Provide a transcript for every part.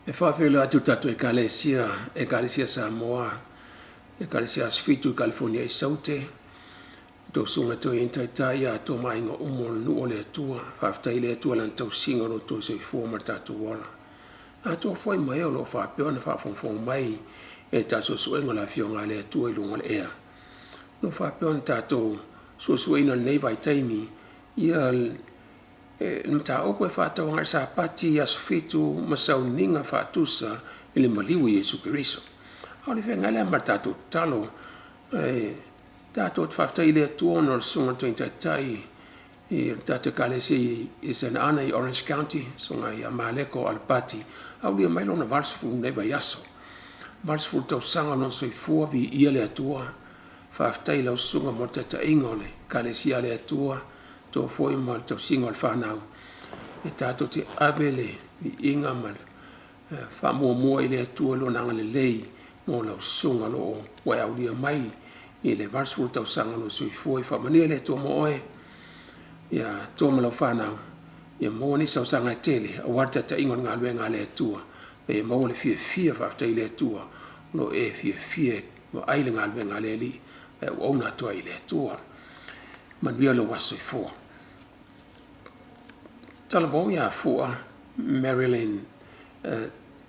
E faafeiloai atu i le tatou Ekalesia, Ekalesia Samoa, Ekalesia Aso Fitu i Kalifonia i Saute, tou susuga Toeaina Taitai atoa ma aiga uma o le nuu o le Atua. Faafetai i le Atua i Lana tausiga o lo outou soifua ma le tatou ola. Atoa foi ma e o lo o faapea ona faafogafoga mai i le tatou suesuega o le Afioga a le Atua i luga o le ea. O lo o faapea ona tatou suesueina i lenei vaitaimi ia le mataupu e faatatau agai i le Sapati, Aso Fitu ma sauniga faatusa i le maliu o Iesu Keriso. A o le feagai lea ma le tatou tatalo, e tatou te faafetai i le Atua ona o le Susuga i le Toeaina Taitai i le tatou Ekalesia i Santa Ana i Orange County, le Susuga ia Maleko Alapati, aulia mai lona 80 i lenei vaiaso. 80 tausaga o lona soifua, viia le Atua. Faafetai i lau susuga mo le taitaiga o le Ekalesia a le Atua, toa foi ma le tausiga o le fanau. E tatou te ave le viiga ma le faamuamua i le Atua i Lona agalelei mo lau susuga o lo o ua e aulia mai i le 80 tausaga o lou soifua. Ia faamanuia le Atua mo oe, ia toa ma lau fanau, ia maua nisi tausaga e tele aua le taitaiga o le galuega a le Atua, ma ia maua le fiafia. Faafetai i le Atua o lo o e fiafia e vaai le galuega a le Alii ma e auauna atu ai i le Atua. Manuia lou aso soifua. Talavou ia Fua Marilyn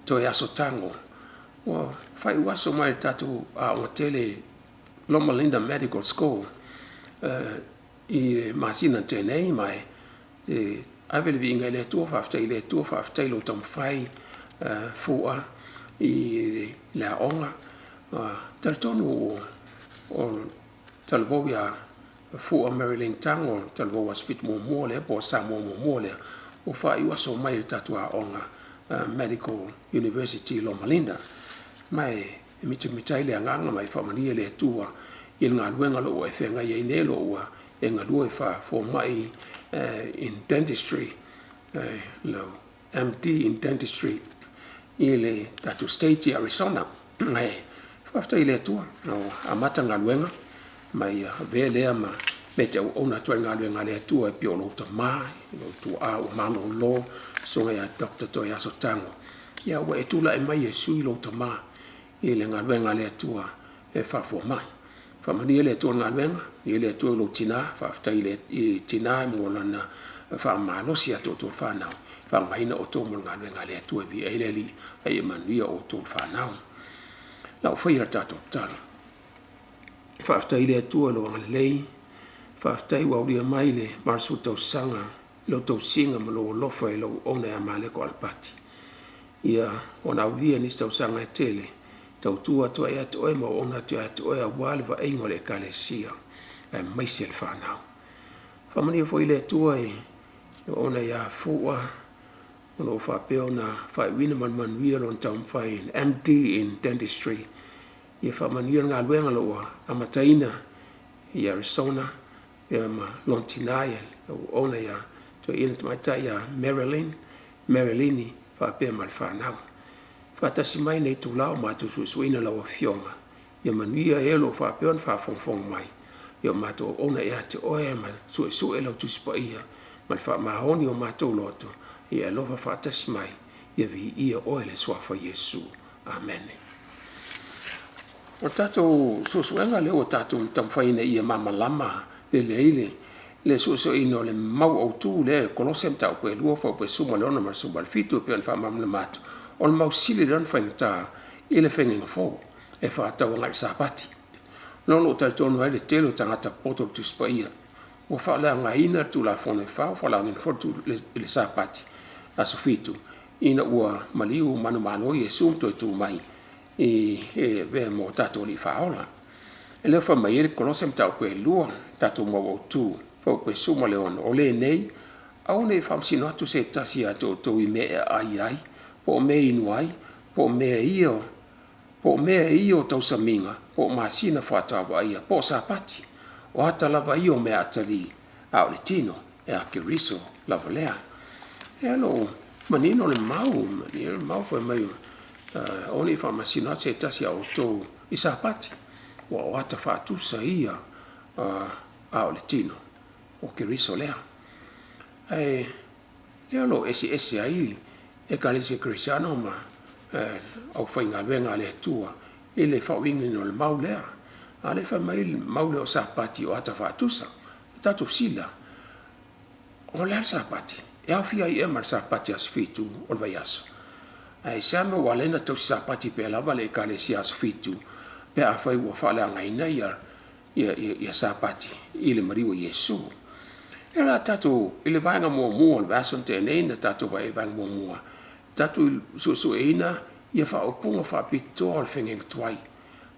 Toeaso Tago ua faaiu aso mai le tatou aoga tele Loma Linda Medical School i le masina na tea nei ma e ave le viiga i le Atua, faafetai i le Atua, faafetai i lou taumafai Fua i le aoga. Talitonu o Talavou ia Fua Marilyn Tago, Talavou Aso Fitu muamua lea po o Samoa muamua lea ua faaiu aso mai i le tatou aoga Medical University i Loma Linda. Ma e mitamita ai le agaga ma e faamanuia le Atua i le galuega o lo o ua e feagai ai nei, o lo o ua e galue faafomai in dentistry, lau MD in dentistry i le tatou state i Arizona. Ae faafetai i le Atua ua amata galuega ma ia avea lea ma mea e te auauna atu ai i le galuega a le Atua e pei o lou tama, lou tuaa ua malolo, susuga ia Dr. Toeaso Tago. Ia ua e tulai mai e sui lou tama i le galuega a le Atua e faafomai. Faamanuia le Atua i le galuega, faamanuia le Atua i lou tina, faafetai i le tina mo lana faamalosi ia te outou le fanau, faaaogaina outou mo le galuega a le Atua e viia ai le Alii, a ia manuia outou le fanau. O le a ou faia le tatou tatalo. Faafetai i le Atua i lou agalelei, faafetai ua aulia mai le 80 tausaga i lau tausiga ma lou alofa i lau auauna ia Maleko Alapati. Ia ona aulia nisi tausaga e tele, tautua atu ai ia te oe ma auauna atu ia te oe aua le vaaiga o le Ekalesia aemaise le fanau. Faamanuia foi le Atua i lau auauna ia Fua o lo o faapea ona faaiuina ma le manuia lona taumafai in MD in Dentistry. Ia faamanuia le galuega o lo o ua amataina i Arizona ia ma lona tina ia lau auauna ia Toeaina Tamaitai ia Marilyn Marilini faapea ma le fanau. Faatasi mai nei itula o matou suesueina lau Afioga, ia manuia e o lo o faapea ona faafogafoga mai, ia o matou auauna ia te oe ma suesue lau Tusi Paia ma le faamaoni o matou loto, ia e alofa faatasi mai, ia viia oe le Suafa Iesu. Amene. O le tatou suesuega lea ua tatou taumafai ina ia malamalama lelei le le suesueina o le mau autu lea e Kolose mataupu e 2 fuaiupu e 16 ma le 17 e pei ona faamalamalama atu, o le mau sili lea ona faigata i le faiga fou e faatatau agai i le Sapati. O lo o talitonu ai le tele o tagata popoto o le Tusi Paia ua faaleaogaina le Tulafono e 4, ua faaleaogaina foi le Sapati aso 7 ina ua maliu manumalo Iesu ma toe tu mai e avea ma o tatou Alii Faaola. E le o fai mai ai le Kolose mataupu e 2, tatou mau autu, fuaiupu e 16, o lenei, aua ne i faamasino atu se tasi ia te outou i mea e aai ai, po o mea e inu ai, po o mea ia, po o mea ia o tausamiga, po o masina faatoa vaaia, po o Sapati. O ata lava ia o mea atalii, a o le tino e a Keriso lava lea. E lo manino le mau, manino le mau fai mai, aua ne i faamasino atu se tasi ia outou i Sapati, ua o ata faatusa ia, a o le tino o Keriso lea. Ae lea o lo o eseese ai Ekalesia Kerisiano ma Aufaigaluega a le Atua i le faauigaina o le mau lea. A o lea e fai mai le mau lea o Sapati o ata faatusa. O tatou fesili la, o le a le Sapati? E aofia ai ea ma le Sapati aso 7 o le vaiaso? Ae aisea le mea ua ala ai ona tausi Sapati pea lava le Ekalesia aso 7 pe afai ua faaleagaina ia Sapati i le maliu o Iesu? E ala tatou i le vaega muamua o le vaiaso na tea nei na tatou vaai ai i le vaega muamua, tatou suesueina ia faaupuga faapitoa o le feagaiga tuai,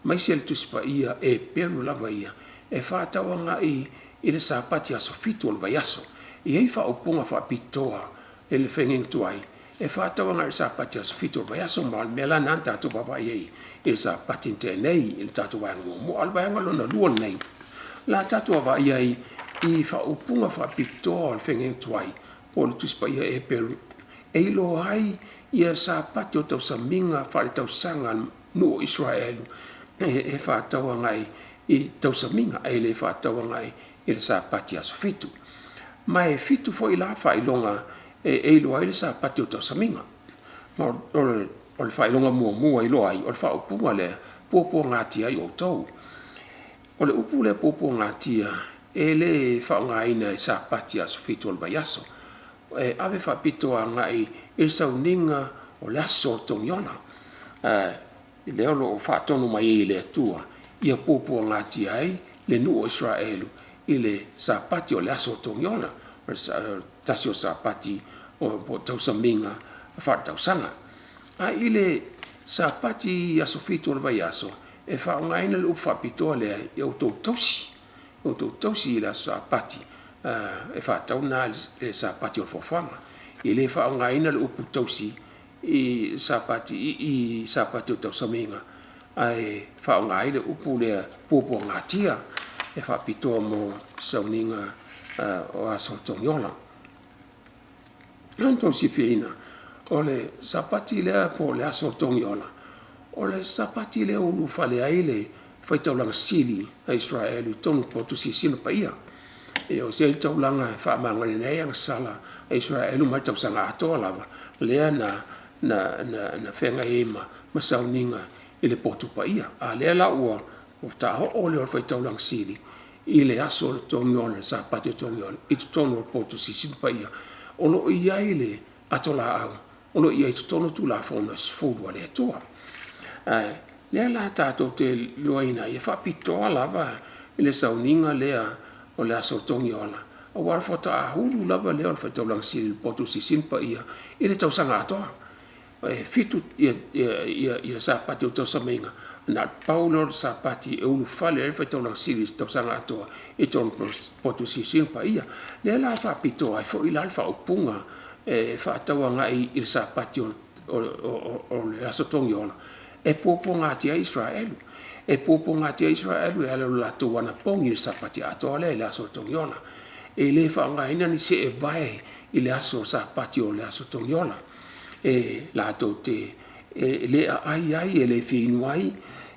aemaise le Tusi Paia Eperu lava ia e faatauagai i le Sapati aso 7 o le vaiaso. E i ai faaupuga faapitoa i le feagaiga tuai e faatauagai i le Sapati aso 7 o le vaiaso, ma o le mea la lena na tatou vaavaai ai i le Sapati na tea nei i le tatou vaega muamua. A o le vaega lona lua lenei, o le a tatou vaavaai ai i faaupuga faapitoa o le feagaiga tuai po o le Tusi Paia Eperu e iloa ai ia Sapati o tausamiga faaletausaga a le nuu o Isaraelu e faatauagai i tausamiga ae le faatauagai i le Sapati aso 7. Ma e 7 foi la faailoga e iloa ai le Sapati o tausamiga. Ma o le faailoga muamua e iloa ai, o le faaupuga lea, puapuagatia ai outou. O le upu lea puapuagatia e le faaaogaina i Sapati aso 7 o le vaiaso. E ave faapitoa agai i le sauniga o le aso o le togiola. Lea o lo o faatonu mai ai e le Atua ia puapuagatia ai le nuu o Isaraelu i le Sapati o le aso o togiola, o le tasi o Sapati po o tausamiga faaletausaga. Ae i le Sapati aso 7 o le vaiaso, e faaaogaina le upu faapitoa lea, ia outou tausi, ia outou tausi i le aso Sapati, e faatatau lena i le Sapati o le Foafoaga. E le faaaogaina le upu tausi i Sapati i o tausamiga, ae faaaoga ai le upu lea puapuagatia e faapitoa mo sauniga o aso togiola. Mo le silafia, o le Sapati lea po o le aso togiola, o le Sapati lea e ulufale ai le faitaulaga sili a Isaraelu i totonu o le potu silasila paia. O se taulaga e faamagaloina ai agasala a Isaraelu mai le tausaga atoa lava lea na feagai ai ma sauniga i le potu paia. A o lea la ua faaoo lea o le faitaulaga sili i le aso o le togiola, le Sapati o le togiola i totonu o le potu silisili paia. O lo o i ai le ato laau o lo o i ai i totonu Tulafono e 10 a le Atua. Ae lea la tatou te iloaina ai, e faapitoa lava i le sauniga lea o le aso togiola, aua faatoa ulu lava lea o le faitaulaga sili i le potu silisili paia i le tausaga atoa. E 7 ia Sapati o tausamiga, na o le pau lea o le Sapati e ulufale ai le faitaulaga sili i le tausaga atoa i totonu o le potu silisili paia. Lea la e faapitoa ai foi la le faaupuga e faatauagai i le Sapati o le aso togiola e puapuagatia ai Isaraelu. E puapuagatia ai Isaraelu e ala i lo latou anapogi i le Sapati atoa lea i le aso togiola. E le faaaogaina ni seevae i le aso Sapati o le aso togiola. E latou te le aai ai, e le feinu ai,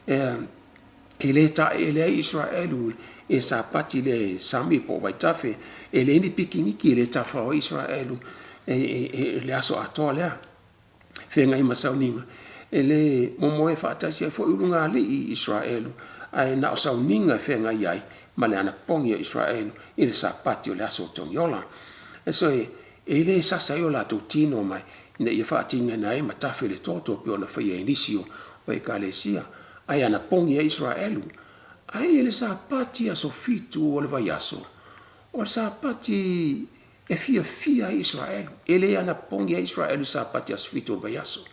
e le taeele ai Isaraelu i le Sapati lea i le sami po o vaitafe. E leai ni pikiniki e le tafafao ai Isaraelu i le aso atoa lea. Feagai ma sauniga, e le momoe faatasi ai foi ulugalii i Isaraelu, ae na o sauniga e feagai ai ma le anapogi a Isaraelu i le Sapati o le aso togiola. So e le sasa ai o latou tino mai ina ia faatinoina ai ma tafe le toto pei ona faia e nisi o ekalesia, ae anapogi ai Isaraelu. Ae i le Sapati aso 7 o le vaiaso, o le Sapati e fiafia ai Isaraelu. E le anapogi ai Isaraelu i Sapati aso 7 o le vaiaso.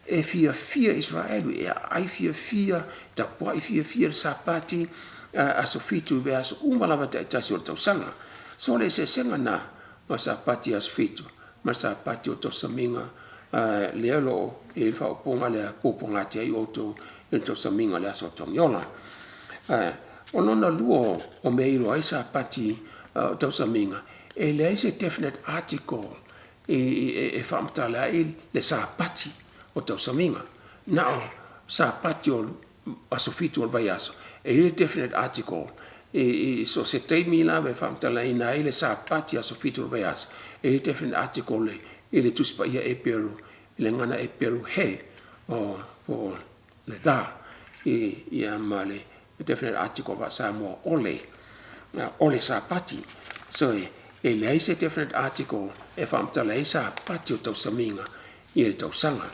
E fiafia Isaraelu, e aai fiafia, tapuai fiafia le Sapati aso 7 i vaiaso uma lava taitasi o le tausaga. So o le eseesega lena o le Sapati aso 7 ma le Sapati o tausamiga lea o lo o i ai le faaupuga lea, puapuagatia ai outou i le tausamiga o le aso togiola. O lona lua o mea e iloa ai Sapati o tausamiga, e leai se definite article e faamatala ai le Sapati o tausamiga. Na o Sapati o aso 7 o le vaiaso, e i ai le definite article i so o se taimi lava e faamatalaina ai le Sapati aso 7 o le vaiaso, e i ai le definite article i le Tusi Paia Eperu, i le gagana Eperu he. o po o le the i ia ma le definite article faa-Samoa o le, o le Sapati. So e leai se definite article e faamatala ai Sapati o tausamiga i le tausaga.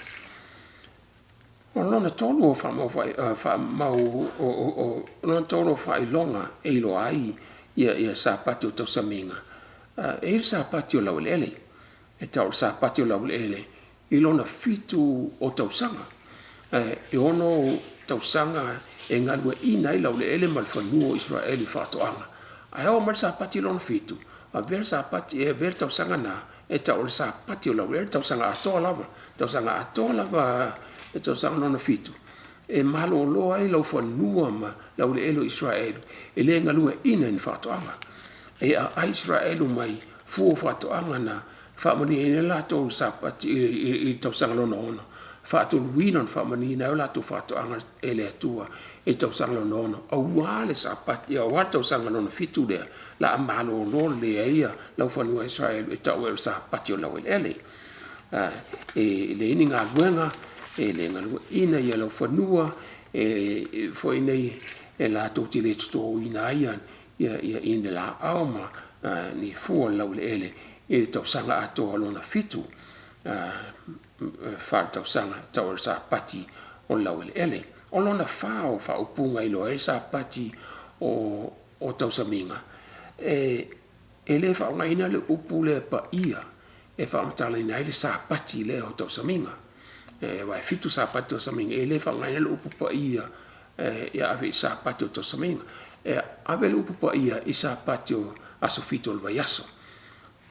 O lona tolu o faamau faamau o lona tolu o faailoga e iloa ai ia Sapati o tausamiga, e i ai le Sapati o laueleele. E tau o le Sapati o laueleele i lona 7 o tausaga. E 6 tausaga e galueaiina ai laueleele ma le fanua o Isaraelu i faatoaga. Ae oo mai le Sapati lona 7, avea le Sapati e avea le tausaga na e tau o le Sapati o laueleele, tausaga atoa lava, tausaga atoa lava le tausaga lona 7, e malolo ai laufanua ma laueleele o Isaraelu e le galueaiina i ni faatoaga. E aai Isaraelu mai fua o faatoaga na faamanuiaina ai latou Sapati i le tausaga lona 6, faatoluina ona faamanuiaina ai o latou faatoaga e le Atua i le tausaga lona 6, aua le Sapati, aua le tausaga lona 7 lea, la a malolo lelei ai laufanua o Isaraelu e tau ai o le Sapati o laueleele. E leai ni galuega, e le galueaiina ia laufanua, e foi nei e latou te le totoina ai ia ni laau ma ni fua o le laueleele i le tausaga atoa lona 7 faaletausaga e tau o le Sapati o le laueleele. O lona 4 o faaupuga e iloa ai le Sapati o tausamiga, e le faaaogaina le upu lea paia e faamatalaina ai le Sapati lea o tausamiga. Aua e 7 Sapati o tausamiga, e le faaaogaina le upu paia e ave i Sapati o tausamiga. E ave le upu paia i Sapati o aso 7 o le vaiaso.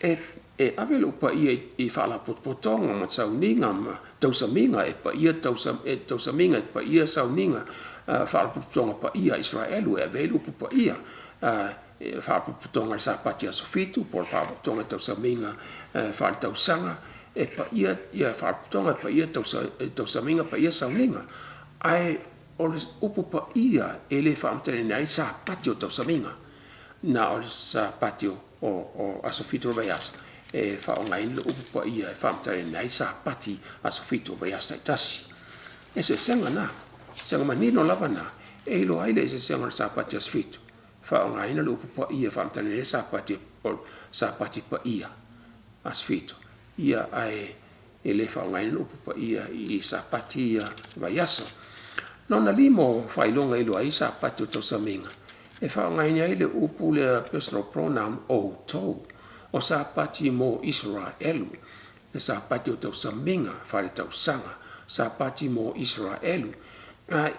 E ave le upu paia i faalapotopotoga ma sauniga ma tausamiga, e paia tausamiga, e paia sauniga, faalapotopotoga paia a Isaraelu, e ave ai le upu paia. Faalapotopotoga i le Sapati aso 7, po o le faalapotopotoga i tausamiga faaletausaga, e paia ia faalapotopotoga, e paia tausamiga, paia sauniga. Ae o le upu paia e le faamatalaina ai Sapati o tausamiga, na o le Sapati o aso 7 o le vaiaso e faaaogaina le upu paia e faamatalaina ai Sapati aso 7 o le vaiaso taitasi. Eseesega na, eseesega manino lava na, e iloa ai le eseesega o le Sapati aso 7, faaaogaina le upu paia e faamatalaina ai Sapati o Sapati paia aso 7, ia ae e le faaaogaina le upu paia i Sapati ia vaiaso. Lona 5 o faailoga e iloa ai Sapati o tausamiga, e faaaogaina ai le upu lea personal pronoun outou, o Sapati mo Isaraelu, le Sapati o tausamiga faaletausaga, Sapati mo Isaraelu.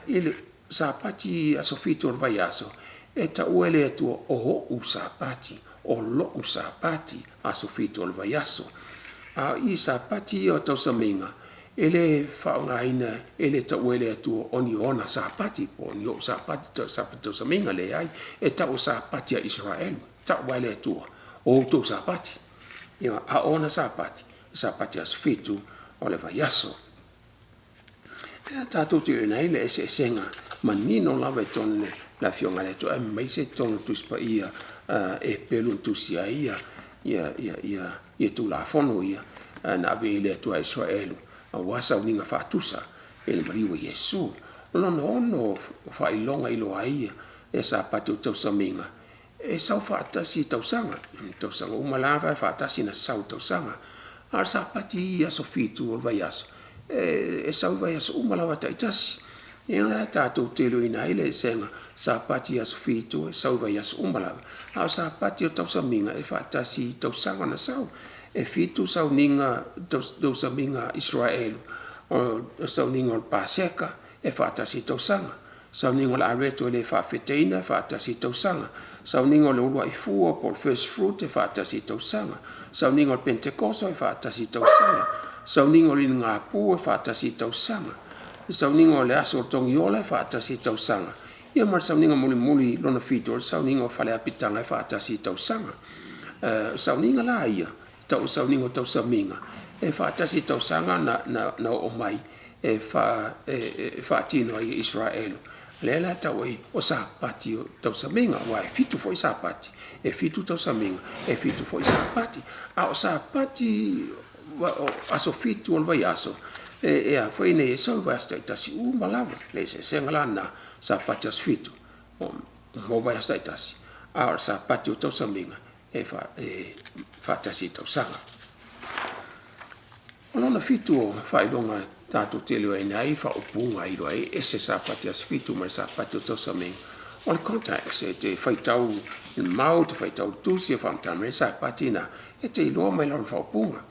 I le Sapati aso 7 o le vaiaso, e taua e le Atua o o'u Sapati, o lo'u Sapati aso 7 o le vaiaso. A i Sapati ia o tausamiga, e le faaaogaina, e le taua e le Atua o ni ona Sapati, po o ni o'u Sapati, Sapati tausamiga, leai, e tau Sapati a Isaraelu, taua e le Atua o outou Sapati. Ia, a ona Sapati, Sapati aso 7 o le vaiaso. E tatou te iloaina ai le eseesega manino lava i totonu le Afioga a le Atua, aemaise i totonu o le Tusi Paia e pelu na tusi ai ia Tulafono ia na ave i le Atua Isaraelu aua sauniga faatusa i le maliu o Iesu. O lona 6 o faailoga e iloa ai ia Sapati o tausamiga, e sau faatasi i tausaga, tausaga uma lava e faatasi na sau i tausaga. A o le Sapati i aso 7 o le vaiaso, e sau i vaiaso uma lava taitasi. Ia la tatou te iloaina ai le eseesega Sapati i aso 7 e sau i vaiaso uma lava, a o Sapati o tausamiga e faatasi i tausaga na sau. E 7 sauniga tausamiga a Isaraelu, o sauniga o le Paseka e faatasi i tausaga, sauniga o le areto e le faafeteina e faatasi i tausaga, sauniga o le uluai fua po o le first fruit e faatasi i tausaga, sauniga o le Pentekoso e faatasi i tausaga, sauniga o le inugāpū e faatasi i tausaga, sauniga o le aso o le togiola e faatasi i tausaga, ia ma le sauniga mulimuli lona 7 o le sauniga o faleapitaga e faatasi i tausaga. Sauniga la ia, tau sauniga o tausamiga, e faatasi i tausaga na oo mai e faatino ai e Isaraelu. Lea la tau ai o Sapati o tausamiga, aua e 7 foi Sapati, e 7 tausamiga, e 7 foi Sapati. A o Sapati o aso 7 o le vaiaso, E a foi nei e sau i vaiaso taitasi uma lava. Le eseesega la lena, Sapati aso 7 mo vaiaso taitasi, a o le Sapati o tausamiga e faatasi i tausaga. O lona fitu o faailoga tatou te iloaina ai faaupuga e iloa ai e ese Sapati aso 7 ma le Sapati o tausamiga, o le context. E te faitau i le mau, te faitau i le tusi e faamatala mai ai Sapati na, e te iloa mai lalo o le faaupuga.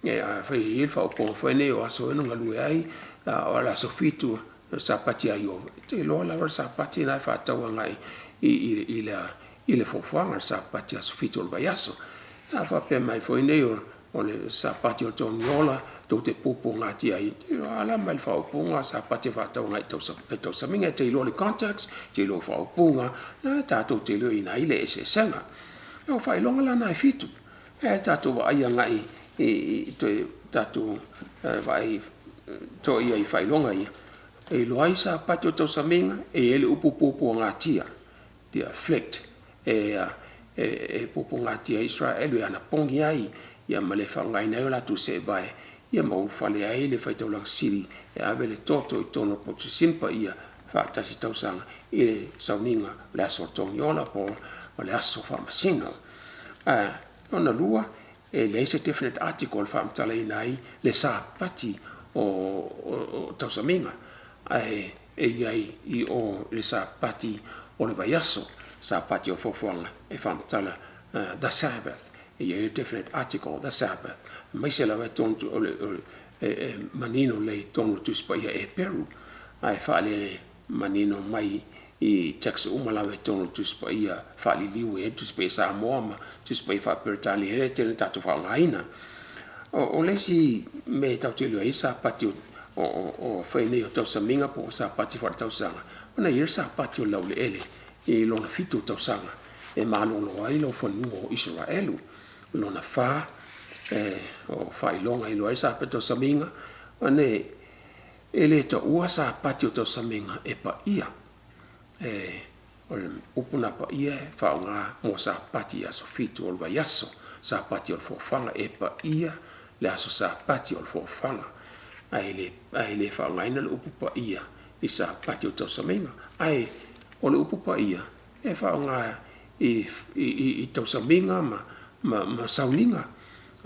E afai e i ai le faaupuga foi nei o aso e ono galue ai, a o le aso 7 o le Sapati a Ieova, e te iloa lava le Sapati lena e faatatau agai i le foafoaga, le Sapati aso 7 o le vaiaso. A faapea mai foi nei o le Sapati o le Togiola tou te puapuagatia ai, e te iloa lava mai le faaupuga Sapati e faatatau agai i tausamiga. E te iloa le context, e te iloa le faaupuga, lena tatou te iloaina ai le eseesega. O faailoga la na e 7, ae tatou vaai agai i toe tatou vaai toia i faailoga ia, e iloa ai Sapati o tausamiga, e i ai le upu puapuagatia, the afflict, e puapuagatia ai Isaraelu e anapogi ai ma le faaaogaina ai o latou seevae ma ulufale ai le faitaulaga sili e ave le toto i totonu o le poto sisina paia faatasi tausaga i le sauniga o le aso o le togiola po o le aso faamasino. Lona lua, e leai se definite article e faamatalaina ai le Sapati o tausamiga, ae e i ai i o le Sapati o le vaiaso, Sapati o le foafoaga e faamatala the Sabbath, e i ai le definite article the Sabbath, aemaise lava i totonu o le e manino lelei i totonu o le Tusi Paia Eperu, ae faale manino mai i text uma lava i totonu o le Tusi Paia faaliliu e ai le Tusi Paia Samoa ma Tusi Paia faa-Peretania e tele na tatou faaaogaina. O le isi mea e tatou te iloa ai Sapati o fai nei o tausamiga po o Sapati faaletausaga, ona e i ai le Sapati o le laueleele i lona 7 o tausaga e malolo ai lau fanua o Isaraelu. Lona 4 o faailoga e iloa ai Sapati o tausamiga, ona e le taua Sapati o tausamiga e paia. O le upu na paia e faaaoga mo Sapati aso 7 o le vaiaso, Sapati o le foafoaga, e paia le aso Sapati o le foafoaga. Ae le faaaogaina le upu paia i Sapati o tausamiga. Ae o le upu paia e faaaoga i tausamiga ma sauniga.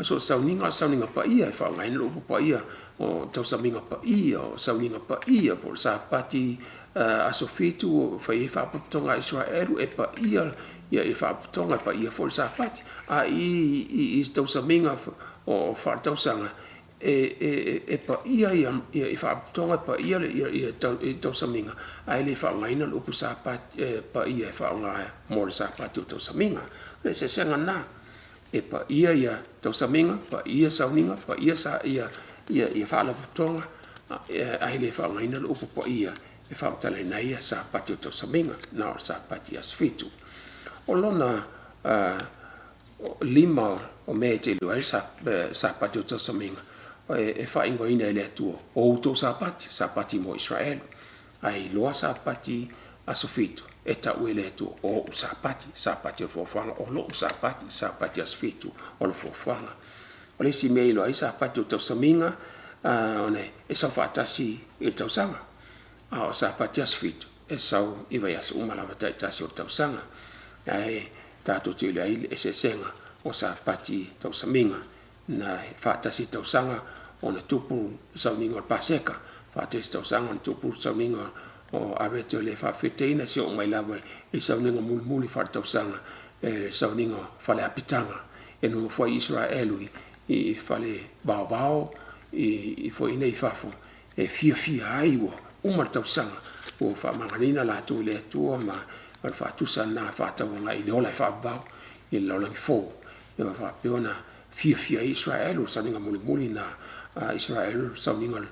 So o sauniga o sauniga paia e faaaogaina le upu paia o tausamiga paia, o sauniga paia, po o le Sapati aso 7 o fai ai faapotopotoga a Isaraelu e paia ia i faapotopotoga e paia foi le Sapati. A i tausamiga o faaletausaga e paia ia i faapotopotoga e paia ia tausamiga, ae le faaaogaina le upu Sapati paia e faaaoga mo le Sapati o tausamiga. O le eseesega lena. E paia ia tausamiga, paia sauniga, paia ia faalapotopotoga, ae le faaaogaina le upu paia e faamatalaina ai ia Sapati o tausamiga, na o le Sapati aso 7. O lona 5 o mea e te iloa ai Sapati o tausamiga, e faaigoaina e le Atua o outou Sapati, Sapati mo Isaraelu. Ae iloa Sapati aso 7 e tau e le Atua o ou Sapati, Sapati o le foafoaga, o lou Sapati, Sapati aso 7 o le foafoaga. O le isi mea e iloa ai Sapati o tausamiga, ona e sau faatasi i le tausaga. A o Sapati aso 7 e sau i vaiaso uma lava taitasi o le tausaga. Ae tatou te iloa ai le eseesega o Sapati tausamiga na faatasi tausaga ona tupu sauniga o le Paseka, faatasi tausaga ona tupu sauniga o avete o le faafeteina se oo mai lava i sauniga mulimuli faaletausaga, sauniga fale apitaga e nonofo ai Isaraelu i fale vaovao i foi nei fafo e fiafia ai ua uma le tausaga ua faamagaloina latou i le Atua ma o le faatusa lena faatauagai i le ola e faavavau i le lalolagi fou. E faapea ona fiafia ai Isaraelu, sauniga mulimuli na Isaraelu, sauniga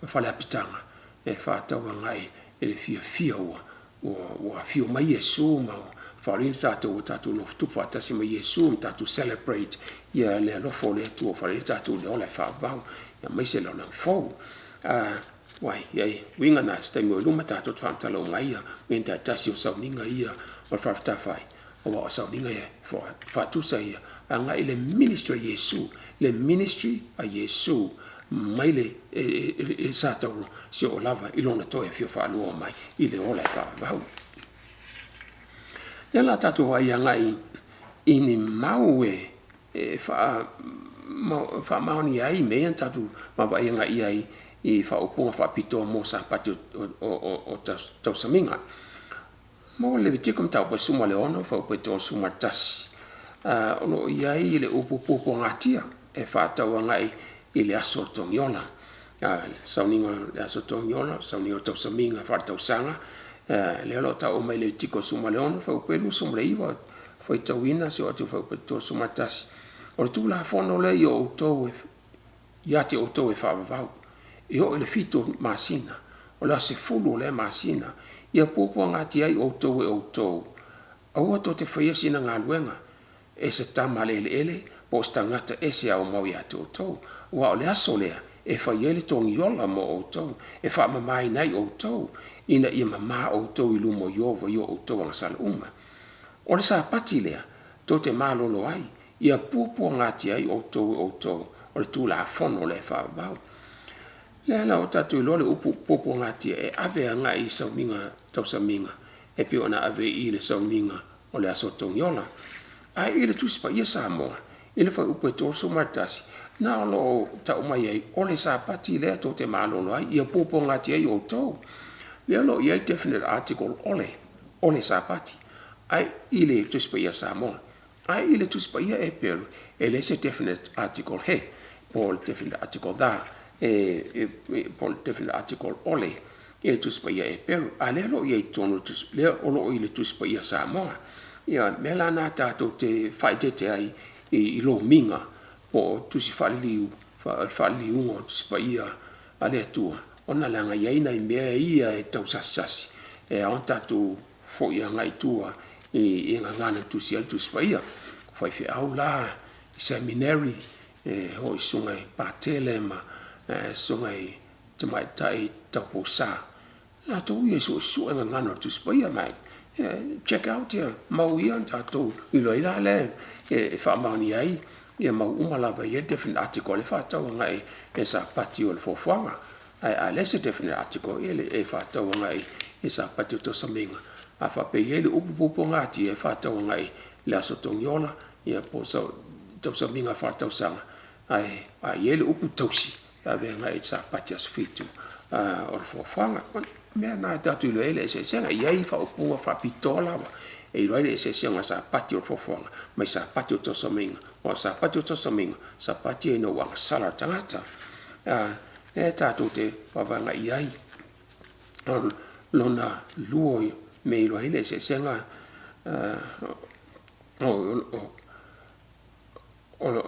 fale apitaga e faatauagai i le fiafia ua afio mai Iesu ma faaoliina tatou ua tatou nofotupu faatasi ma Iesu ma tatou celebrate ia le alofa o le Atua faaoliina tatou i le ola e faavavau aemaise le lalolagi fou. Uai, ia uiga na se taimi o i luma tatou te faamatala uma ai ia uiga taitasi o sauniga ia o le faafetafai, aua o sauniga ia faatusa ia agai i le ministry a Iesu, le ministry a Iesu. mai le e sa tauro seia oo lava i lona toe afio faalua mai i le ola e faavavau. Ia la tatou vaai agai i ni mau e faamaonia ai mea ia na tatou vaavaai agai i ai i faaupuga faapitoa mo Sapati o tausamiga. Mo Levitiko mataupu e 16 fuaiupu e 31, o lo o i ai le upu puapuagatia e faatatau agai i le aso o le togiola. Sauniga o le aso togiola, sauniga o tausamiga faaletausaga, lea o lo o taua mai Levitiko 16 fuaiupu e 29, faitauina seia oo atu i le fuaiupu e 31. O le Tulafono lea i outou ia te outou e faavavau, e oo i le 7 masina, o le aso 10 o lea masina, ia puapuagatia ai outou e outou, aua tou te faia sina galuega, e se tama a le eleele po o se tagata ese e aumau ia te outou. Aua o le aso lea e fai ai le togiola mo outou, e faamamaina ai outou, ina ia mama outou i luma o Ieova i o outou agasala uma. O le Sapati lea tou te malolo ai, ia puapuagatia ai outou e outou, o le Tulafono lea e faavavau. Lea la ua tatou iloa le upu puapuagatia e ave agai i sauniga tausamiga e pei ona ave i le sauniga o le aso togiola. Ae i le Tusi Paia Samoa i le fuaiupu e 31, na o lo o tau mai ai, o le Sapati lea tou te malolo ai, ia puapuagatia ai outou. Lea o lo o i ai le definite article o le, o le Sapati, ae i le Tusi Paia Samoa. Ae i le Tusi Paia Eperu, e leai se definite article he, po o le definite article the, po o le definite article o le, i le Tusi Paia Eperu. A lea o lo o i ai i totonu o le Tusi, lea o lo o i le Tusi Paia Samoa. Ia, o le mea la lena tatou te faaeteete ai i lomiga po o tusi faaliliu, faaliliuga o Tusi Paia a le Atua, ona leaga e i ai nai mea ia e tausasisasi e ao ona tatou foi agai i tua i gagana e tusi ai le Tusi Paia. O faifeau la i seminary, e o i susuga i patele ma susuga i tamaitai tauposa, latou ia e suesue gagana o le Tusi Paia. Ma check out ia mau ia na tatou iloa ai la lea e faamaonia ai ia mau uma lava e i ai le definite article e faatatau agai i Sapati o le foafoaga. Ae a leai se definite article, ia e faatatau agai i Sapati o tausamiga. A faapea e i ai le upu puapuagatia e faatatau agai i le aso togiola, ia po o tausamiga faaletausaga, ae a i ai le upu tausi, e ave agai i le Sapati aso 7 o le foafoaga. O le mea lena tatou te iloa ai le eseesega. E i ai faaupuga faapitoa lava e iloa ai le eseesega o Sapati o le foafoaga mai Sapati o tausamiga. Aua o Sapati o tausamiga, o Sapati ia ina ua agasala le tagata. Lea tatou te vaavaai i ai. O lona lua o mea e iloa ai le eseesega o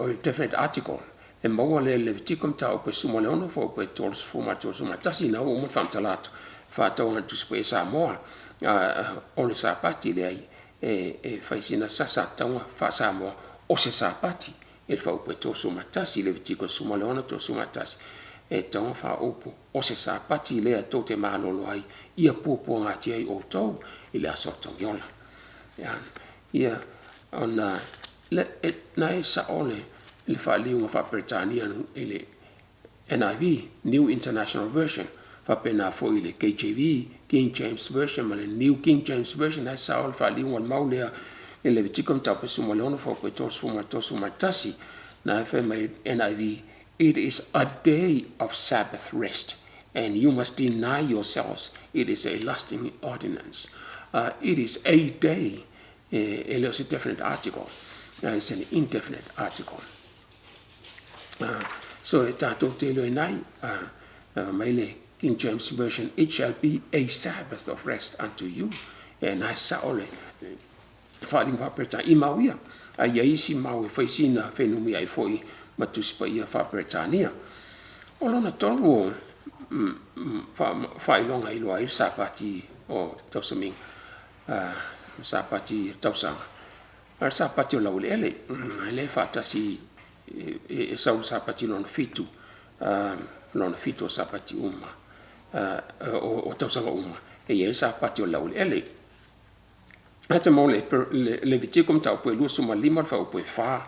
le definite article e maua lea i le Levitiko mataupu e 16 fuaiupu e 30 ma le 31 na ua uma ona faamatala atu faatatau agai i le Tusi Paia Samoa o le Sapati leai e fai sina sasa tauga faa-Samoa o se Sapati i le fuaiupu e 31 Levitiko 16 31 e tauga faaupu o se Sapati lea tou te malolo ai ia puapuagatia ai outou i le aso togiola. Ia ona na e sao le faaliuga faa-Peretania i le NIV, New International Version, faapena foi i le KJV, King James Version, ma le New King James Version, na e sao le faaliuga o le mau lea i Levitiko mataupu e 16 fuaiupu e 30 ma le 31, na e fai mai NIV, It is a day of Sabbath rest, and you must deny yourselves. It is a lasting ordinance. It is a day. E le o se definite article. It's an indefinite article. So e tātou te iloa ai, mai le King James Version, it shall be a Sabbath of rest unto you. E nai sao le faaliga faa-Peretania i mau ia. A ia isi mau e fai sina whenumi ai foi ma Tusi Paia faa-Peretania. O lona tolu o faailoga iloa ai le Sapati o tausamiga, Sapati tausaga, a le Sapati o laueleele, lea e faatasi e sau le Sapati lona 7, lona 7 o Sapati uma, o tausaga uma, e i ai le Sapati o laueleele. Ae te mau le Levitiko mataupu e 25 le fuaiupu e 4,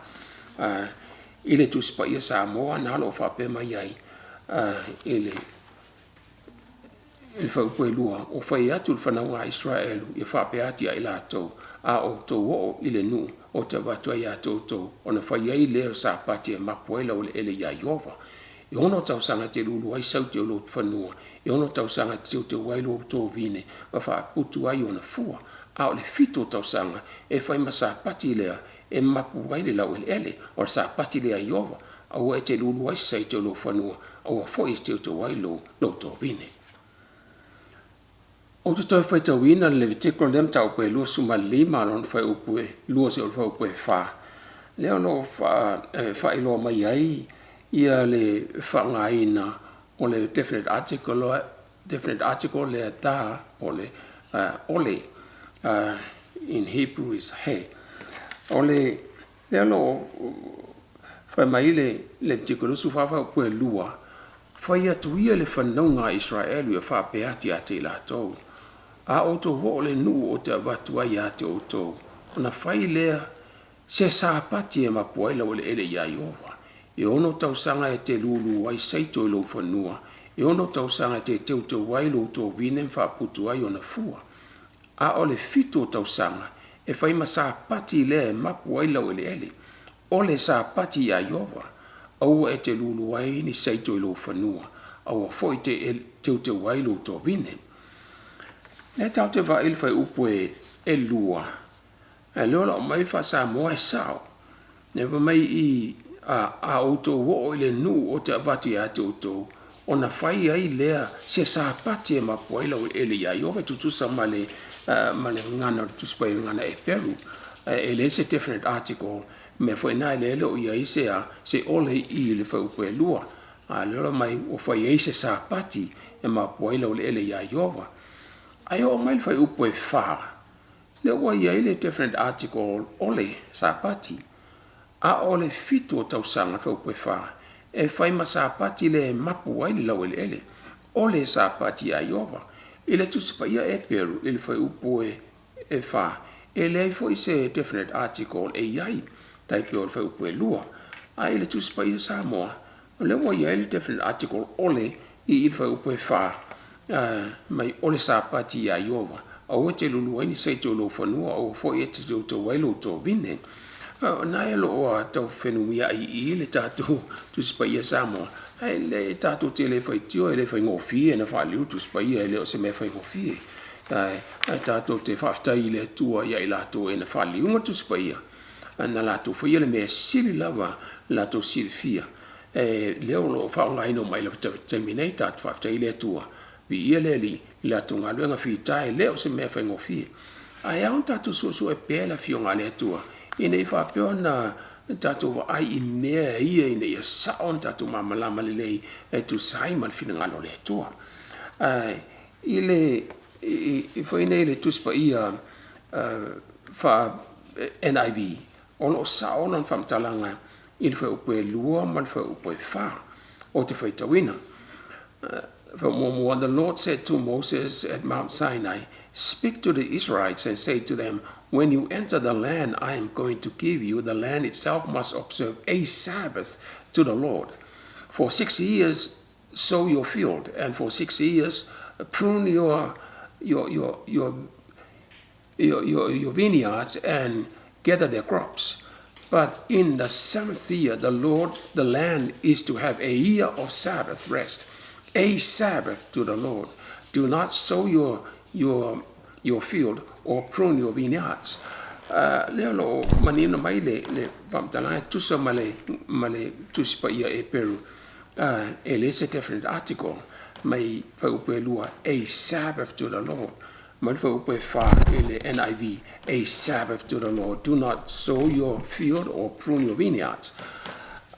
i le Tusi Paia Samoa na o lo o faapea mai ai, I le fuaiupu e 2, ua fai atu i le fanauga a Isaraelu, ia faapea atu ia i latou, A outou oo i le nuu ou te avatu ai ia te outou, ona fai ai lea o Sapati e mapu ai laueleele ia Ieova. E 6 tausaga e te lulu ai saute o lou fanua, e 6 tausaga e te teuteu ai lou tovine ma faaputu ai ona fua, a o le 7 tausaga e fai ma Sapati lea e mapu ai le laueleele, o le Sapati lea a Ieova, aua e te lulu ai se saute o lou fanua, aua foi e te teuteu ai lou tovine. Ou te toe faitauina le Levitiko lea mataupu e 25 lona fuaiupu e 2 seia oo i le fuaiupu e 4, lea o lo o faailoa mai ai le faaaogaina o le definite article lea the po o le o le, in Hebrew is he. O lea o lo o fai mai le Levitiko 24 fuaiupu e 2, Fai atu ia i le fanauga a Isaraelu ia faapea atu ia te i latou, A outou oo i le nuu ou te avatu ai ia te outou, ona fai lea se Sapati e mapu ai laueleele ia Ieova. E 6 tausaga e te lulu ai saito i lou fanua, e 6 tausaga e te teuteu ai lou tovine ma faaputu ai ona fua. A o le 7 tausaga e fai ma Sapati lea e mapu ai laueleele, o le Sapati ia Ieova, aua e te lulu ai ni saito i lou fanua, aua foi e te teuteu ai lou tovine. Lea tatou te vaai i le fuaiupu e 2, a o lea o lo o aumai le faa-Samoa e sao. Lea fai mai i i, a outou oo i le nuu ou te avatu ia te outou, ona fai ai lea se Sapati e mapu ai laueleele ia Ieova, e tutusa ma le gagana o le Tusi Paia i le gagana Eperu. E leai se definite article, mea foi lena e le o i ai se ole i le fuaiupu e 2. A o lea la mai ua fai ai se Sapati e mapu ai laueleele ia Ieova. Ae oo mai le fuaiupu e 4, lea ua i ai le definite article o le Sapati. A o le 7 o tausaga, fuaiupu e 4, e fai ma Sapati lea e mapu ai le laueleele, o le Sapati ia Ieova. I le Tusi Paia Eperu i le fuaiupu e 4, e leai foi se definite article e i ai, tai pei o le fuaiupu e 2. A i le Tusi Paia Samoa, o lea ua i ai le definite article o le i le fuaiupu e 4, mai o le Sapati ia Ieova, aua e te lulu ai ni saito i lou fanua, aua foi e te teuteu ai lou tovine. O na e o lo o tau fenumiai i le tatou Tusi Paia Samoa, ae le tatou te le faitio, e le faigofie na faaliliu Tusi Paia, e le o se mea faigofie. Ae tatou te faafetai i le Atua ia i latou e na faaliliuga Tusi Paia, na latou faia le mea sili lava latou silafia, e lea o lo o faaaogaina uma i le taimi nei. Tatou faafetai i le Atua, viia le Alii i latou galuega fita, e le o se mea faigofie. Ae ao ona tatou suesue pea le Afioga a le Atua, ina ia faapea ona tatou vaai i mea ia ina ia sao ona tatou malamalama lelei e tusa ai ma le finagalo o le Atua. I le foi nei le Tusi Paia faa NIV, o lo o sao lona faamatalaga i le fuaiupu e 2 ma le fuaiupu e 4 ou te faitauina. Muamua, the Lord said to Moses at Mount Sinai, Speak to the Israelites and say to them, When you enter the land I am going to give you, the land itself must observe a Sabbath to the Lord. For 6 years sow your field, and for 6 years prune your vineyards and gather their crops. But in the 7th year, the Lord, the land is to have a year of Sabbath rest, a Sabbath to the Lord. Do not sow your field or prune your vineyards. Lea o lo o manino mai le faamatalaga e tusa ma le Tusi Paia Eperu, e leai se definite article mai fuaiupu e 2, a Sabbath to the Lord, mai le fuaiupu e 4 i le NIV, a Sabbath to the Lord, do not sow your field or prune your vineyards.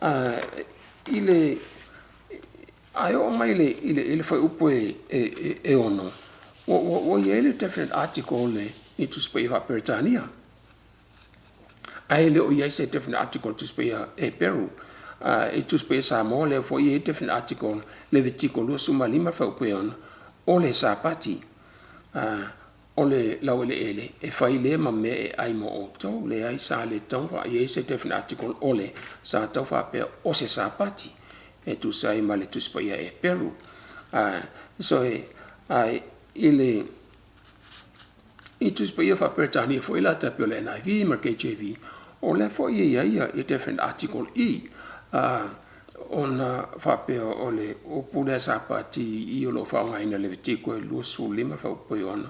I le ae oo mai i le fuaiupu e 6, ua i ai le definite article le i Tusi Paia faa-Peretania, ae le o i ai se definite article Tusi Paia Eperu. I Tusi Paia Samoa, lea foi i ai definite article Levitiko 25 fuaiupu e 6, o le Sapati, o le laueleele e fai lea ma mea e ai mo outou. Leai, sa le tau i ai se definite article o le, sa tau faapea o se Sapati. e tusa ai ma le Tusi Paia Eperu. So e i le i Tusi Paia faa-Peretania foi la tai pei o le NIV ma le KJV, o lea foi e i ai ia definite article i ona faapea o le upu lea Sapati i o lo o faaaogaina i Levitiko e 25 fuaiupu e 6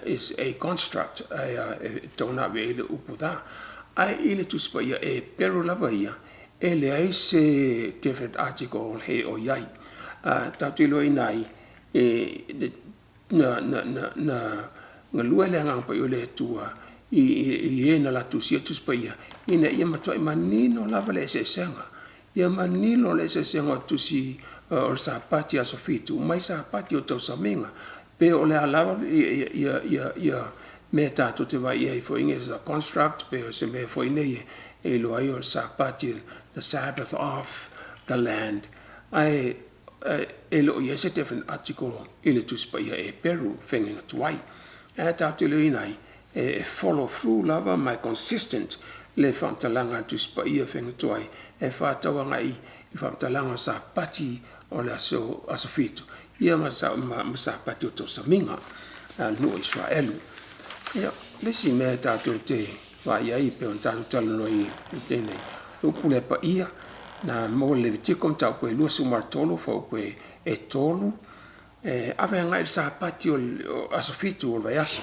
is a construct e tatau ona ave i ai le upu the. Ae i le Tusi Paia Eperu lava ia, e leai se definite article he o i ai. Tatou te iloaina ai e na galue le Agaga Paia o le Atua i e na latou tusia Tusi Paia ina ia matuai manino lava le eseesega. Ia manino le eseesega o tusi o le Sapati aso 7 mai Sapati o tausamiga. Pe o le a lava ia mea tatou te vaai i ai foi nei as a construct pe o se mea foi nei e iloa ai o le Sapati, the Sabbath of the land. Ae e le o i ai se definite article i le Tusi Paia Eperu feagaiga tuai. Ae tatou te iloaina ai e follow through lava ma e consistent le faamatalaga a le Tusi Paia feagaiga tuai e faatatau agai i faamatalaga o Sapati o le aso 7 ia ma Sapati o tausamiga a le nuu o Isaraelu. Ia, le isi mea tatou te vaai ai pei ona tatou talanoa i lenei upu lea paia na maua i le Levitiko mataupu e 23 fuaiupu e 3 e ave agai i le Sapati o le aso 7 o le vaiaso.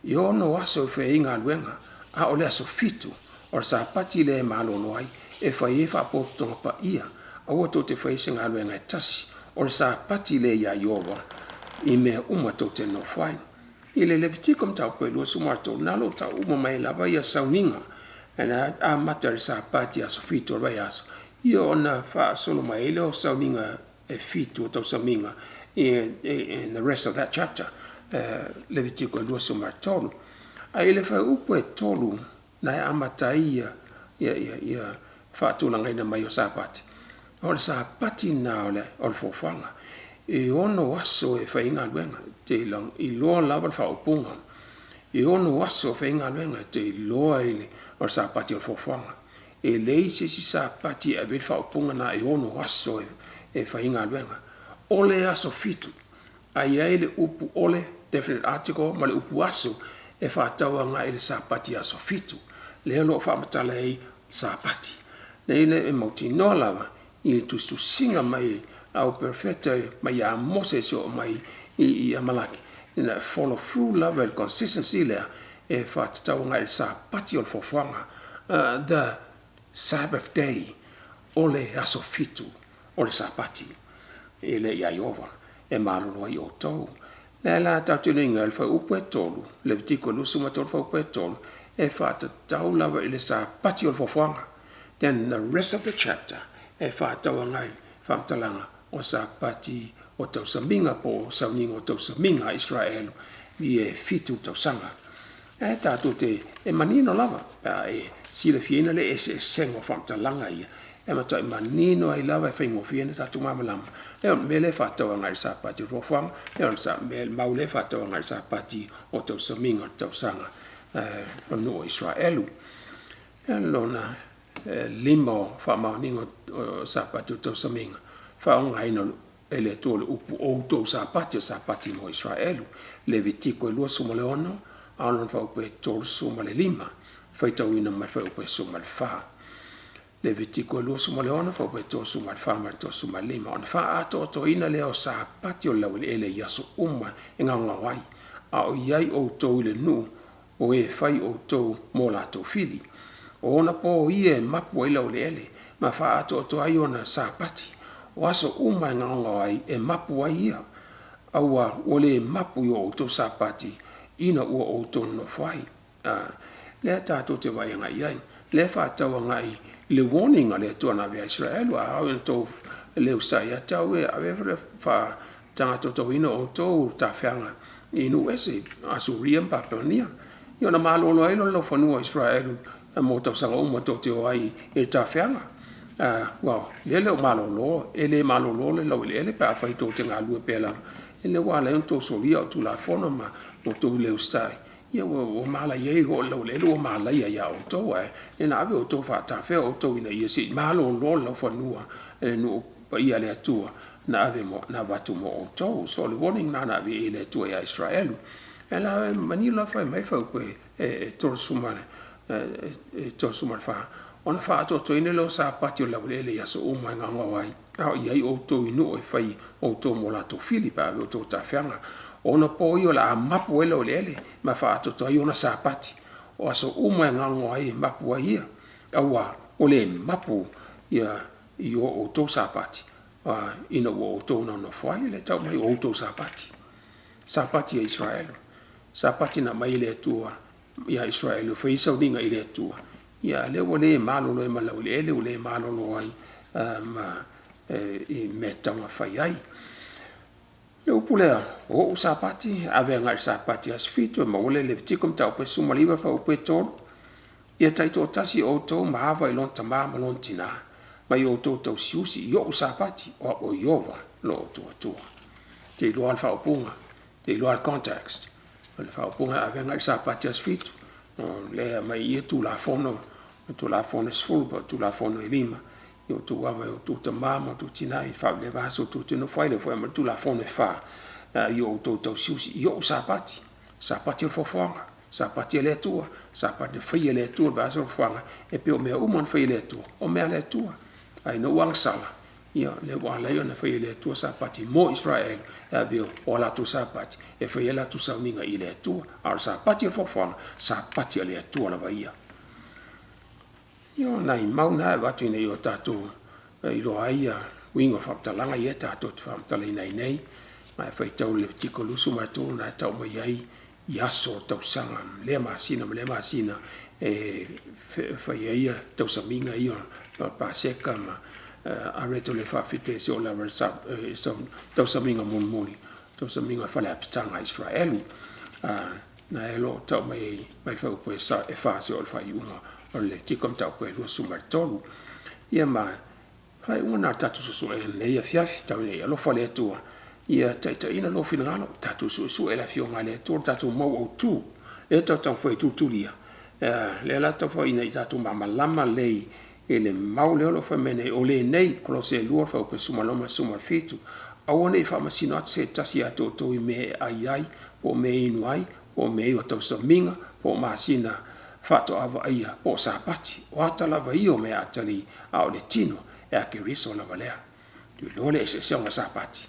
E 6 aso e fai ai galuega, a o le aso 7 o le Sapati lea e malolo ai, e fai ai faapotopotoga paia, aua tou te faia se galuega e tasi. O le Sapati lea iā Ieova i mea uma tou te nofo ai. I le Levitiko mataupu e 23, na o lo o tau uma mai lava ia sauniga, na amata i le Sapati aso 7 o le vaiaso, ia ona faasolo mai ai lea o sauniga e 7 o tausamiga in the rest of that chapter, Levitiko e 23. Ae i le fuaiupu e 3 na e amata ai ia faatulagaina mai o Sapati, o le Sapati na o le foafoaga. E 6 aso e fai ai galuega, te iloa lava le faaupuga. E 6 aso e fai ai galuega, te iloa i le o le Sapati o le foafoaga. E leai se isi Sapati e ave ai le faaupuga na e 6 aso e fai ai galuega. O le aso 7, a i ai le upu o le definite article ma le upu aso e faatatau agai i le Sapati aso 7. Lea o lo o faamatala ai Sapati. Lea e mautinoa lava i le tusitusiga mai au perofeta mai ia Mose se oo mai i Amalaki. Ina follow through lava i le consistency lea e faatatau agai i le Sapati o le foafoaga. The Sabbath day, o le aso 7 o le Sapati e le ia Ieova e malolo ai outou. Lea la tatou te iloa i le fuaiupu e 3, Levitiko 23 fuaiupu e 3, e faatatau lava i le Sapati o le foafoaga. Then the rest of the chapter e faatatau agai faamatalaga o Sapati o tausamiga po o sauniga o tausamiga a Isaraelu i e 7 tausaga. E tatou te e manino lava pe a e silafiaina le eseesega o faamatalaga ia e matuai manino ai lava e faigofie ai ona tatou malamalama. E o le mea lea e faatatau agai i le Sapati o le foafoaga, e o le mau lea e faatatau agai i le Sapati o tausamiga o le tausaga o le nuu o Isaraelu. E lona 5 o faamaoniga o Sapati o tausamiga, faaaogaina e le Atua o le upu outou Sapati o Sapati mo Isaraelu. Levitiko e 26, a o lona fuaiupu e 35, faitauina mai le fuaiupu e 14. Levitiko e 26, fuaiupu e 34 ma le 35, ona faaatoatoina lea o Sapati o le laueleele i aso uma e gaogao ai, a o i ai outou i le nuu o e fai outou mo latou fili. O ona pō ia e mapu ai laueleele, ma faaatoatoa ai ona Sapati, o aso uma e gaogao ai e mapu ai ia, aua ua le mapu i o outou Sapati ina ua outou nonofo ai. Lea tatou te vaai agai i ai, lea faatatau agai i le warning a le Atua na ave ia Isaraelu, a ao ina tou le usaia ia te au e ave le faatagatotoina o outou tafeaga i nuu ese, Asuria ma Papelonia. Ia ona malolo ai lea o le laufanua o Isaraelu mo tausaga uma tou te o ai i le tafeaga. Well, lea e le o malolo, e le malolo le laueleele pe afai tou te galulue pea lava, lea ua ala ai ona outou solia au Tulafono ma outou le usitai. Ia ua malaia ai foi le laueleele ua malaia ia outou, ae na ave outou faatafea outou ina ia se i malolo le laufanua e nuu Paia a le Atua na ave mo, na avatu mo outou. So o le warning lena na ave i ai e le Atua ia Isaraelu. E la manino la fai mai faupu e 34, ona faaatoatoaina lea o Sapati o le laueleele i aso uma e gaogao ai, a o i ai outou i nuu e fai outou mo latou fili pe a ave outou tafeaga. Ona po ia o le a mapu ai le laueleele ma faaatoatoa ai ona Sapati, o aso uma e gaogaoa ai e mapu ai ia, auā ua le mapu ia i o outou Sapati, ina ua outou nonofo ai. O lea e tau mai o outou Sapati, Sapati a Isaraelu, Sapati na aumai e le Atua ia Isaraelu e fai ai sauniga i le Atua. Ia a o lea ua le malolo ai ma le laueleele, ua le malolo ai ma i mea e tatau ona fai ai. O le upu lea, o ou Sapati, ave agai i le Sapati aso 7 e maua ai le Levitiko mataupu e 19 fuaiupu e 3, Ia taitoatasi outou ma ava i lona tama ma lona tina, ma ia outou tausiusi i ou Sapati, o au o Ieova lo outou Atua. Te iloa le faaupuga, te iloa le context. O le faaupuga e ave agai i le Sapati aso 7, o lea e aumai i i Tulafono, Tulafono e 10 po o Tulafono e 5, ia outou ava i outou tama ma outou tina, i faavaveva aso tou te nofo ai, lea foi e aumai le Tulafono e 4, ia outou tausiusi i ou Sapati, Sapati o le foafoaga, Sapati a le Atua, Sapati na faia e le Atua le vaiaso o le foafoaga, e pei o mea uma na faia e le Atua, o mea a le Atua. Ae ina ua agasala, ia lea ua ala ai ona faia e le Atua Sapati mo Isaraelu, e avea o a latou Sapati e fai ai a latou sauniga i le Atua. A o le Sapati o le foafoaga, Sapati a le Atua lava ia. Ia o nai mau na e avatu ina ia o tatou iloa ai ia uiga o faamatalaga ia tatou te faamatalaina ai nei. Ma e faitau i le Levitiko 23 na e tau mai ai i aso o tausaga ma lea masina ma lea masina e fai ai ia tausamiga ia o Paseka ma areto le faafite se o lava tausamiga mulimuli, tausamiga fale apitaga a Israelu. Na e lo tau mai ai mai le fuaiupu e 4 seia oo i le faaiuga o le Levitiko mataupu e 23. Ia ma faaiuga na o le tatou suesuega i lenei afiafi, tau ina ia alofa le Atua ia taitaiina lou finagalo, tatou suesue le Afioga a le Atua, le tatou mau autu, lea tatou te taumafai e tulitulia, lea la taumafai ina ia tatou malamalama lelei i le mau lea o lo o fai mai nei, o lenei, Kolose 2 fuaiupu e 16 ma le 17, aua ne i faamasino atu se tasi ia te outou i mea e ai ai, po o mea e inu ai, po o mea o tausamiga, po o masina faatoa vaaia, po o Sapati, o ata lava ia o mea atalii, a o le tino e a Keriso lava lea. Tuiloa le eseesega o Sapati,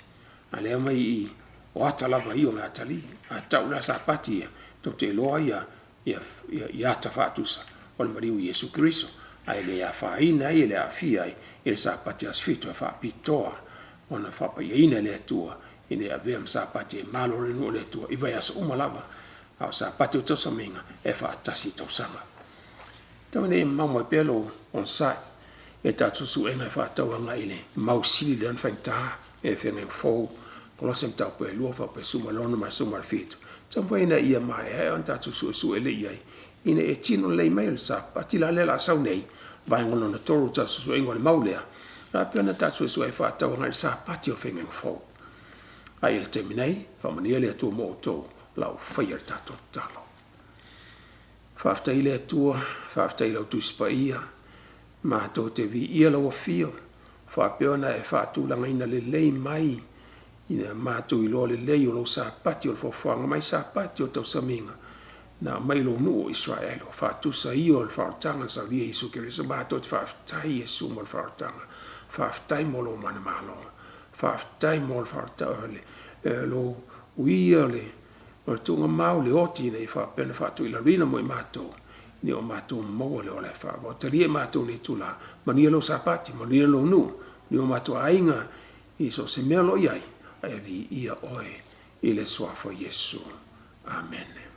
a lea mai i i, o ata lava ia o mea atalii, a tau la Sapati ia, tou te iloa ia ia ata faatusa o le maliu i Iesu Keriso, ae le afaina ai e le aafia ai i le Sapati aso 7 e faapitoa ona faapaiaina e le Atua ina ia avea ma Sapati e malolo ai le Atua i vaiaso uma lava, a o Sapati o tausamiga e faatasi i tausaga. Tau ina ia mamao mai pea lou onosai i tatou suesuega e faatatau agai i le mau sili lea ona faigata e Feagaiga Fou, Kolose mataupu e 2 faapea 16 ma le 17. Taumafai ina ia maeaea ona tatou suesue lelei i ai ina ia tino lelei mai o le Sapati la lea o le a sau nei, vaega lona tolu o le tatou suesuega o le mau lea, o le a pea ona tatou suesue ai e faatatau agai i le Sapati o le Feagaiga Fou. A i le taimi nei, faamanuia le Atua mo outou, o la ua faia le tatou tatalo. Faafetai i le Atua, faafetai i lau Tusi Paia, matou te viia lau afio, faapea ona e faatulagaina lelei mai ina matou iloa lelei o lou Sapati o le foafoaga mai Sapati o tausamiga na aumai i lou nuu o Israelo, faatusa ia o le faaolataga na saunia e Iesu Keriso. Matou te faafetai Iesu mo le faaolataga, faafetai mo lou manamalo, faafetai mo le faaolataga lou uia o le O le tuugamau le oti ina ia faapea ona faatuilaluina mo i matou, ina ia o matou maua le ola e faavao. Talia i matou nei itula, manuia lou Sapati, manuia lou nuu, manuia o matou aiga i so o se mea o lo o i ai, ae viia oe i le Suafa o Iesu. Amene.